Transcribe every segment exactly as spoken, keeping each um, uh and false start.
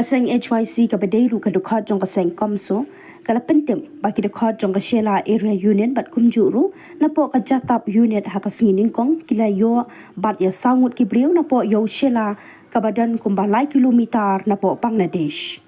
Ka seng H Y C kaba dei ruh ka dkhot jong ka seng CoMSO ka la pyntip ba ki dkhot jong ka Shella Area Unit bad kumjuh ruh napoh ka Jatap Unit ha ka sngi Nyngkong ki la ïoh bat ïa saw ngut ki briew napoh ïew Shella kaba don kumba lai kilometer napoh Bangladesh.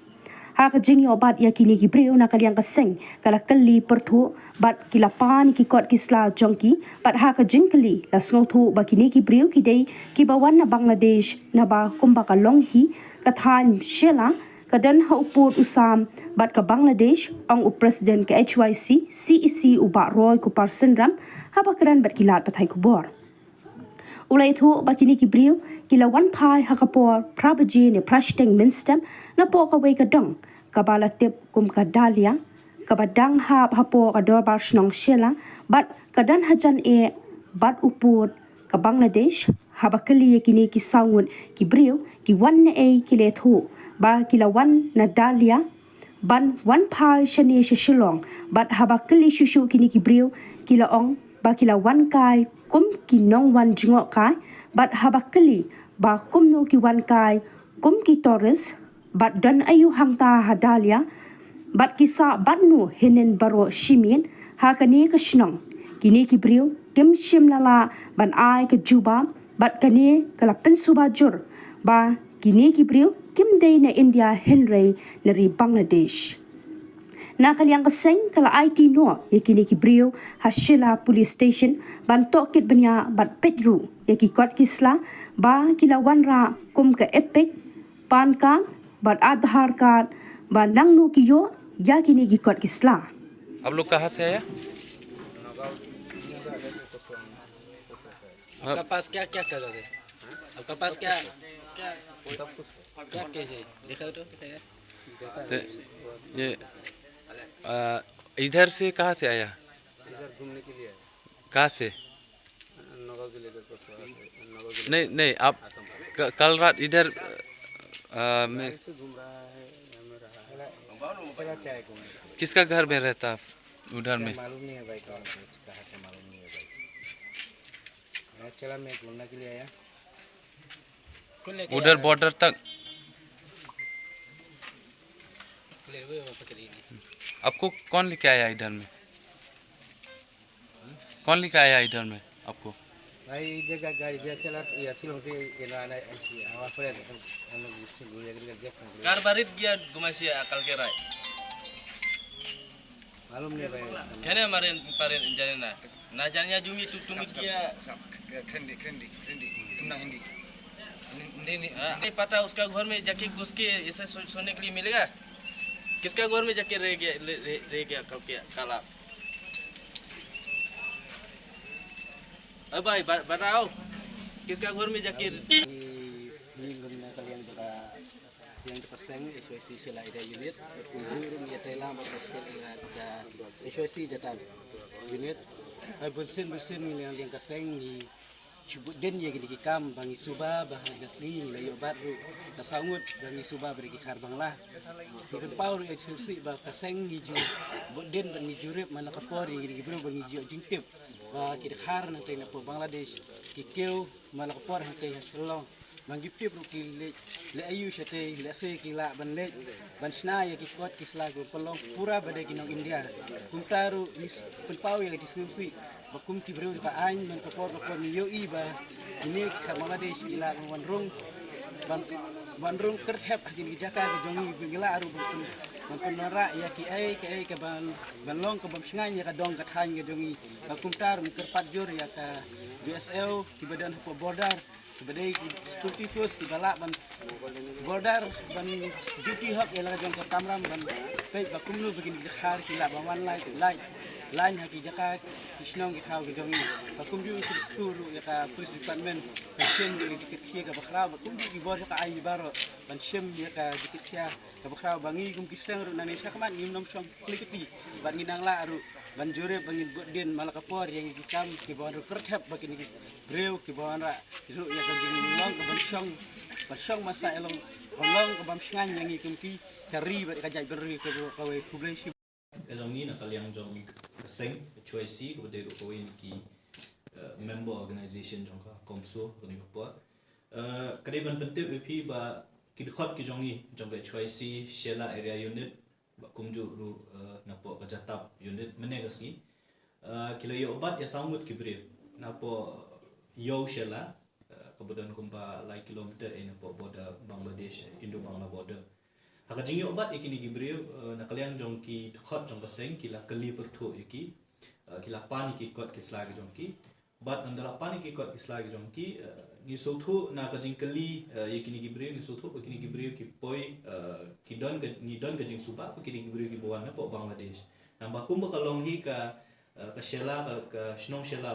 Ha ka jingïoh bat ïa kine ki briew na ka liang ka seng ka la kylli pyrthuh bad ki la pan ïa ki kot ki sla jong ki bad ha ka jingkylli la sngewthuh ba kine ki briew ki dei kiba wan na Bangladesh naba kumba ka long hi ka thaiñ Shella ka don ha u pud u sam bad ka Bangladesh, ong u President ka H Y C C E C u Bah Roy Kupar Synram haba kren bad ki lad pathai khubor. U la ïathuh ba kine ki briew ki la wan phai ha ka por phra baje ne phra shiteng mynstep napoh kawei ka dong kaba la tip kum ka Dahlia kaba dang hap hapoh ka Dorbar Shnong Shella bad ka don hajan eh bad u pud ka Bangladesh. Haba kylli ïa kine ki saw ngut ki briew ki wan naei ki la ïathuh ba ki la wan na Dahlia ban wan phai shane sha Shillong bad haba kylli shuh shuh kine ki briew ki la ong ba ki la wan kai kum ki nongwan jngoh kai bad haba kylli ba kumno ki wan kai kum ki tourist bad don aïu hangta ha Dahlia bad ki sah bad no hynnin baroh shi miet ha kane ka shnong. Kine ki briew kim shym la lah ban ai ka jubab bad kane ka la pynsuba jur ba kine ki briew kim dei na India hynrei na ri Bangladesh. Na ka liang ka seng ka la aiti noh ïa kine ki briew ha Shella Police Station ban tohkit bniah bad peit ruh ïa ki kot ki sla ba ki la wanrah kum ka EPIC, PAN card bad Aadhaar card ba nangno ki ïoh ïa kine ki kot ki sla. आप लोग कहाँ से आया? आपका पास क्या क्या कागज है? आपका पास क्या क्या क्या केस है? दिखाओ तो, दिखाइए। तो ये आ, इधर से कहाँ से आया? इधर घूमने के लिए आया। कहाँ से? नगांव जिले के कोसवा से, नगांव जिले नहीं, नहीं, आप क-, कल रात इधर आ, में गाड़ी से घूम रहा है या में रहा है? किसका घर में रहता आप उधर में? मालूम नहीं है भाई, कौन है, कहाँ से मालूम नहीं है भाई। मैं चला, मैं घूमने के लिए आया। कौन लेके उधर आया? बॉर्डर तक। ले, वो, वो पकड़ लीजिए। आपको कौन लेके आया इधर में? कौन लेके आया इधर में आपको? भाई, इधर का गाड़ी, इधर चला, ये शिलोंग से, ये ना, ना, ऐसी आवाज पड़े, हम, हम लोग इससे घूरे, इधर देख सकते हैं। कार बारित गया, घुमासी अकल के राय। मालूम नहीं भाई। कहने हमारे पारे जाने ना। ना जानिया जुमी तू तुम किया। Hindi, Hindi, Hindi. तुम ना हिंदी। नहीं, नहीं, हाँ, नहीं पता, उसका घर में जाके घुस के ऐसे सो-, सोने के लिए मिलेगा? किसका घर में जाके रह गया, ले-, रह, रह गया कल के, कल आप? अब भाई, ब-, बताओ, किसका घर में जाके? Ni, ni gum na ka liang jong ka, liang jong ka seng H Y C Shella Area Unit, kumjuh ruh ïa Thailand bad ka Shella, ka H Y C Jatap Unit. Ai, bunsien, bunsien ngi liang, liang ka seng ngi shu bud dien ïa kine ki kam ba ngi suba ba ha ka sngi ngi la ïoh bat ruh ka saw ngut ba ngi suba ba dei ki khar Bangla. Ngi pynpaw ruh ïa ki sngewsih ba ka seng ngi ju bud dien ba ngi jurip man la ka por ïa kine ki briew ba ngi ju ïoh jingtip ba ki dkhar nangtei napoh Bangladesh ki kiew man la ka por hangtei ha Shillong. Ba ngi tip ruh ki leit, leit aïu shatei, lehse ki lah ban leit ban shna ïa ki kot ki sla kiba pynlong pura ba dei ki nong India. Kumta ruh ngi pynpaw ïa ki sngewsih ba kum ki briew ka aiñ man ka por ka por ngi ïohi ba kine ki khar Bangladesh ki lah ban wan rung, ban, ban rung kyrthep ha kine ki jaka ka jong ngi, ba ngi lah ruh ban pyn, ban pynwanrah ïa kiei kiei ka ban, ban long ka bym shngaiñ ïa ka dong ka thaiñ ka jong ngi. Ba kumta ruh ngi kyrpad jur ïa ka B S F kiba don hapoh border, kiba dei ki security force kiba lah ban border ban duty hok ïa la ka jong ka kamram ban peit ba kumno ba kine ki dkhar ki lah ban wan lait, lait lain ha ki jaka ki shnong ki thaw ki jong ngi. Ba kumjuh ki tu ruh ïa ka police department ban shem ïa ka jingkit khia kaba khraw, ba kumjuh ki bor jaka aiñ baroh ban shem ïa ka jingkit khia kaba khraw ba ngi kum ki seng ruh nangne shakhmat ngim nym shong kli kti bad ngi nang lah ruh ban jurip ba ngin bud dien man la ka por ïa ngi ki kam kiba wan ruh kyrthep ba kine ki briew kiba wanrah ruh ïa ka jinglong ka ban shong, ban shong ban sah ïa long, ban long ka bym shngaiñ ïa ngi kum ki ka ri bad ka jaitbynriew ka ruh. Kawei, khublei shibun. Ka jong ngi na ka liang jong ka seng H Y C kaba dei ruh kawei na ki, eh, member organization jong ka CoMSO kane ka por. Eh, ka dei ban pyntip ïa phi ba ki dkhot ki jong ngi jong ka H Y C Shella Area Unit, bad kumjuh ruh, eh, napoh ka Jatap Unit mynne ka sngi, eh, ki la ïoh bat ïa saw ngut ki briew napoh Ïew Shella, eh, kaba don kumba lai kilometer, eh, napoh border Bangladesh, Indo-Bangla border. Ha ka jingïoh bat ïa kine ki briew, eh, na ka liang jong ki dkhot jong ka seng ki la kylli pyrthuh ïa ki, eh, ki la pan ïa ki kot ki sla ki jong ki. Bad ynda la pan ïa ki kot ki sla ki jong ki, eh, ngi sngewthuh na ka jingkylli, eh, ïa kine ki briew, ngi sngewthuh ba kine ki briew ki poi, eh, ki don ka, ngi don ka jingsuba ba kine ki briew kiba wan napoh Bangladesh. Namar kumba ka long hi ka, eh, ka Shella, ka, ka shnong Shella,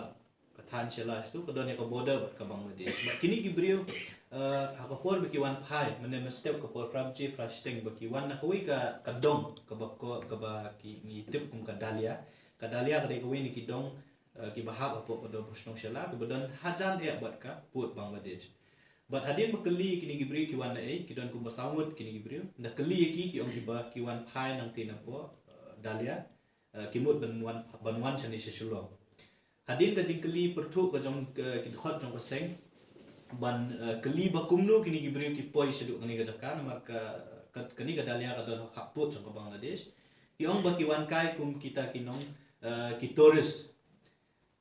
ka thaiñ Shella tu ka don ïa ka border bad ka Bangladesh. Bad kine ki briew, eh, ha ka por ba ki wan phai, mynne mynstep ka por phra baje phra shiteng ba ki wan na kawei ka, ka dong kaba ko, kaba ki, ngi tip kum ka Dalia. Ka Dalia ka dei kawei na ki dong, eh, kiba hap hapoh ka dong shnong Shella, kiba don hajan eh bad ka pud Bangladesh. Bad hadien ba kylli kine ki briew ki wan na ei, ki don kumba saw ngut kine ki briew. Ynda kylli ïa ki, ki ong kiba ki wan phai nangta napoh, eh, Dalia, eh, ki mut ban wan, ban wan shane sha Shillong. Hadien ka jingkylli pyrthuh ka jong, eh, ki dkhot jong ka seng ban, eh, kylli ba kumno kine ki briew ki poi shaduh kane ka jaka, namar ka, ka, kane ka Dalia ka don ha khappud jong ka Bangladesh. Ki ong ba ki wan kai kum kita ki nong, eh, ki tourist.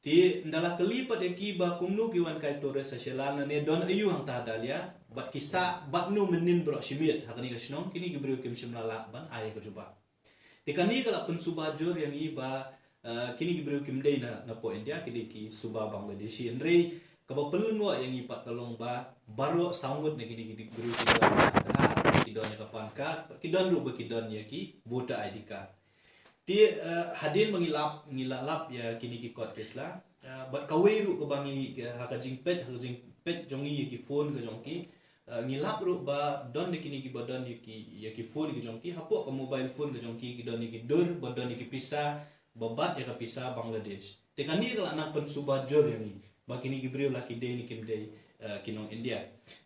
Te ynda la kylli pat ïa ki ba kumno ki wan kai tourist ha Shella, nane don aïu hangta ha Dalia, bad ki sah bad no mynnin baroh shi miet ha kane ka shnong, kine ki briew kim shym la lah ban ai ka jubab. Te kane ka la pynsuba jur ïa ngi ba, eh, kine ki briew kim dei na, napoh India, ki dei ki suba Bangladeshi. Hynrei kaba pynlyngngoh ïa ngi pat ka long ba baroh saw ngut na kine ki briew ki don ïa ka, ki don ïa ka pan card, ki don ruh ba ki don ïa ki voter I D card. Te, eh, hadien ba ngi lap, ngi la lap ïa kine ki kot ki sla, eh, bad kawei ruh kaba ngi, eh, ha ka jingpeit, ha ka jingpeit jong ngi ïa ki phone ka jong ki, eh, ngi lap ruh ba don na kine kiba don ïa ki, ïa ki phone ki jong ki, hapoh ka mobile phone ka jong ki, ki don ïa ki dur, ba don ïa ki pisa, ba bat ïa ka pisa Bangladesh. Te kane ka la nang pynsuba jur ïa ngi ba kine ki briew la ki dei ne kim dei, eh, ki nong India.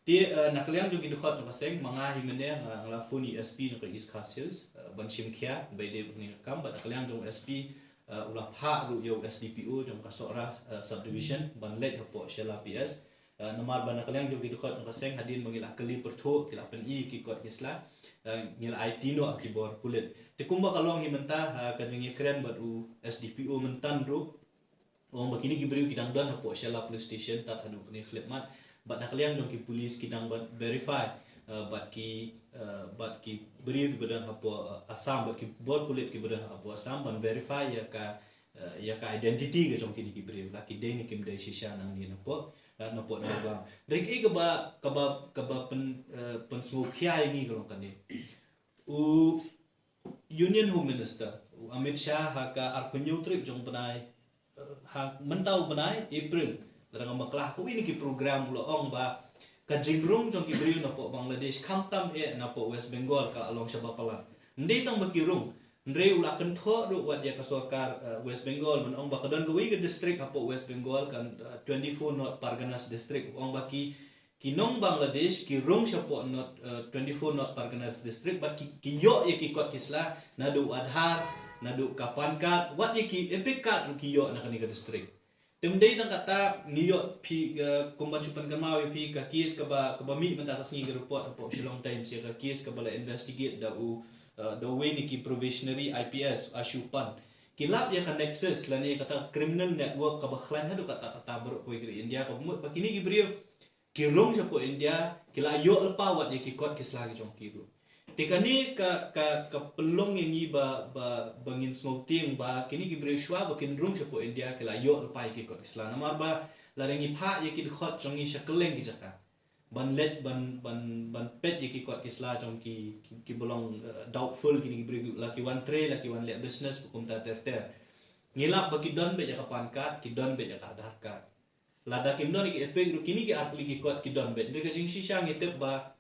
Te, eh, na ka liang jong ki dkhot jong ka seng, ma nga hi mynne nga, nga la phone ïa u S P jong ka East Khasi Hills, eh, ban shim khia ba ïadei bad kane ka kam, bad na ka liang jong u S P, eh, u la phah ruh ïa u S D P O jong ka Sohra, eh, subdivision ban leit hapoh Shella P S. Eh, namar ba na ka liang jong ki dkhot jong ka seng, hadien ba ngi la kylli pyrthuh, ki la pyni ki kot ki sla, eh, ngi la aiti noh ha ki bor pulit. Te kumba ka long hi mynta, eh, ka jingïakren bad u S D P O mynta ruh, u ong ba kine ki briew ki dang don hapoh Shella Police Station tad haduh kane khyllipmat. Bad na ka liang jong ki police ki dang bad verify, eh, bad ki, eh, bad ki briew kiba don hapoh, eh, Assam, bad ki bor pulit kiba don hapoh Assam ban verify ïa ka, eh, ïa ka identity ka jong kine ki briew, la ki dei ne kim dei shisha nangne napoh, eh, napoh Nongbah. Hynrei kaba, kaba, kaba pyn, eh, pynsngewkhia ïa ngi ka long kane. U Union Home Minister u Amit Shah ha ka arphew hynñiew tarik jong u bnai, eh, ha mynta u bnai April, lada ngam bakla, ha kawei na ki program u la ong ba ka jingrung jong ki briew napoh Bangladesh, khamtam eh napoh West Bengal, ka la long shaba palat. Ym dei tang ba ki rung, hynrei u la kynthoh ruh wat ïa ka sorkar, eh, West Bengal, ban ong ba ka don kawei ka district hapoh West Bengal, ka, eh, twenty-four North Parganas District, u ong ba ki, ki nong Bangladesh ki rung shapoh North, eh, twenty-four North Parganas District, bad ki, ki ïoh ïa ki kot ki sla, naduh Aadhaar, naduh ka pan card, wat ïa ki EPIC card ruh ki ïoh na kane ka district. Te ym dei tang kata, ngi ïoh phi, eh, kum ban shu pynkynmaw ïa phi ka case kaba, kaba mih mynta ka sngi, ka report hapoh Shillong Times ïa ka case kaba la investigate da u, eh, da uwei na ki probationary I P S, Ashu Pant. Ki lap ïa ka nexus lane kata ka criminal network kaba khlaiñ haduh katta katta baroh kawei ka ri India, kaba mut ba kine ki briew ki rung shapoh India, ki la ïoh lypa wat ïa ki kot ki sla ki jong ki ruh. Te kane ka, ka, ka pynlong ïa ngi ba, ba, ba ngin sngewtieng ba kine ki briew shuwa ba kin rung shapoh India ki la ïoh lypa ïa ki kot ki sla. Namar ba lada ngi phah ïa ki dkhot jong ngi sha kylleng ki jaka ban leit ban, ban, ban peit ïa ki kot ki sla jong ki, ki, kiba long, eh, doubtful, kine ki briew la ki wan trei, la ki wan leh business, ba kumta ter ter. Ngi lap ba ki don beit ïa ka pan card, ki don beit ïa ka Aadhaar card. Lada kim don ïa ki EPIC ruh, kine ki artylli ki kot ki don beit. Hynrei ka jingshisha ngi tip ba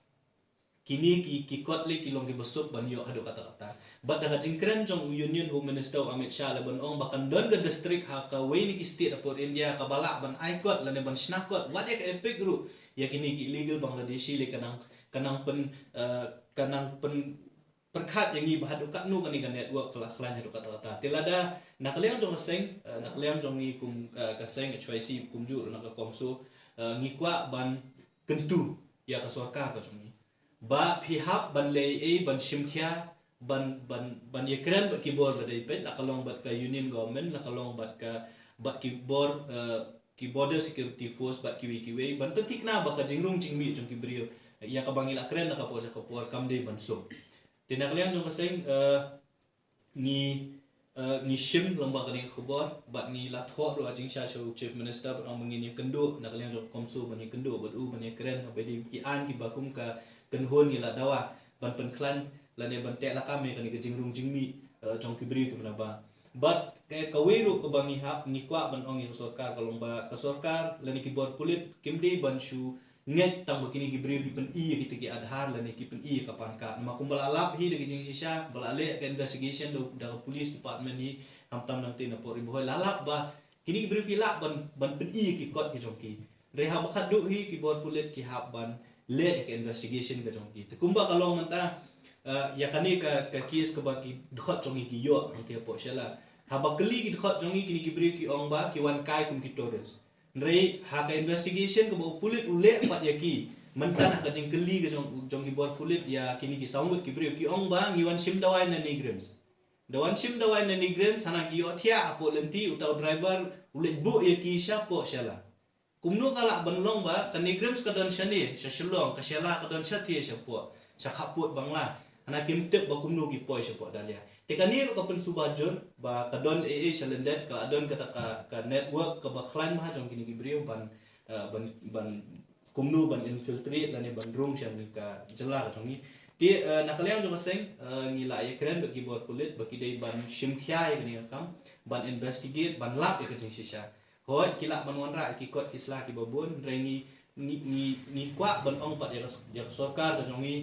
kine ki, ki kot lei ki long kiba suk ban ïoh haduh katta katta. Bad da ka jingkren jong u Union Home Minister u Amit Shah leh ban ong ba kan don ka district ha kawei na ki state hapoh India kaba lah ban ai kot lane ban shna kot wat ïa ka EPIC ruh ïa kine ki illegal Bangladeshi, lei ka nang, ka nang pyn, eh, ka nang pyn pyrkhat ïa ngi ba haduh katno kane ka network ka la khlaiñ haduh katta katta. Te lada na ka liang jong ka seng, eh, na ka liang jong ngi kum, eh, ka seng H Y C kumjuh ruh na ka CoMSO, eh, ngi kwah ban kyntu ïa ka sorkar ka jong ngi ba phi hap ban leh ei ban shim khia ban ban ban ïakren bad ki bor ba dei peit, la ka long bad ka union government, la ka long bad ka bad ki bor, eh, ki border security force bad kiwei kiwei ban pynthikna ba ka jingrung jingmih jong ki briew ïa kaba ngi la kren na ka por sha ka por kam dei ban suk. Te na ka liang jong ka seng, eh, ngi, eh, ngi shim lyngba kane ka khubor bad ngi la thoh ruh ha jingshisha sha u Chief Minister ban ong ba ngin ïakynduh na ka liang jong ka CoMSO ban ïakynduh bad u ban ïakren ha ba dei ki aiñ kiba kum ka kynhun ngi la dawa ban pynkhlaiñ lane ban teh lakam ïa kane ka jingrung jingmih, eh, jong ki briew kiba na ba. Bad ka, kawei ruh kaba ngi hap ngi kwah ban ong ïa ka sorkar ka long ba ka sorkar lane ki bor pulit kim dei ban shu ngeit tang ba kine ki briew ki pyni ïa kita ki Aadhaar lane ki pyni ïa ka PAN card. Namar kumba la lap hi da ki jingshisha ba la leh ka investigation da, da ka police department hi, khamtam nangta na Port Ri Bhoi la lap ba kine ki briew ki lah ban ban pyni ïa ki kot ki jong ki. Hynrei haba khatduh hi ki bor pulit ki hap ban leh ïa ka investigation ka jong ki. Te kumba ka long mynta, eh, ïa kane ka, ka case kaba ki dkhot jong ngi ki ïoh hangta hapoh Shella. Haba kylli ki dkhot jong ngi kine ki briew ki ong ba ki wan kai kum ki tourist. Hynrei ha ka investigation kaba u pulit u leh pat ïa ki, mynta ha ka jingkylli ka jong, jong ki bor pulit ïa kine ki saw ngut ki briew ki ong ba ngi wan shim dawai na NEIGRIHMS. Da wan shim dawai na NEIGRIHMS hana ki ïohthiah hapoh lynti, uta u driver u leit buh ïa ki shapoh Shella. Kumno ka lah ban long ba ka NEIGRIHMS ka don shane sha Shillong, ka Shella ka don shathie shapoh, sha khappud Bangla. Hana kim tip ba kumno ki poi shapoh Daliah. Te kane ruh ka pynsuba jur ba ka don ei ei sha lyndet, ka la don kata ka, ka network kaba khlaiñ bha jong kine ki briew ban, eh, ban, ban kumno ban infiltrate lane ban rung sha kane ka jylla ka jong ngi. Te, eh, na ka liang jong ka seng, eh, ngi la ïakren bad ki bor pulit ba ki dei ban shim khia ïa kane ka kam, ban investigate, ban lap ïa ka jingshisha. Hooid, ki lah ban wanrah ïa ki kot ki sla kiba bun, hynrei ngi, ngi, ngi, ngi kwah ban ong pat ïa ka, ïa ka sorkar ka jong ngi,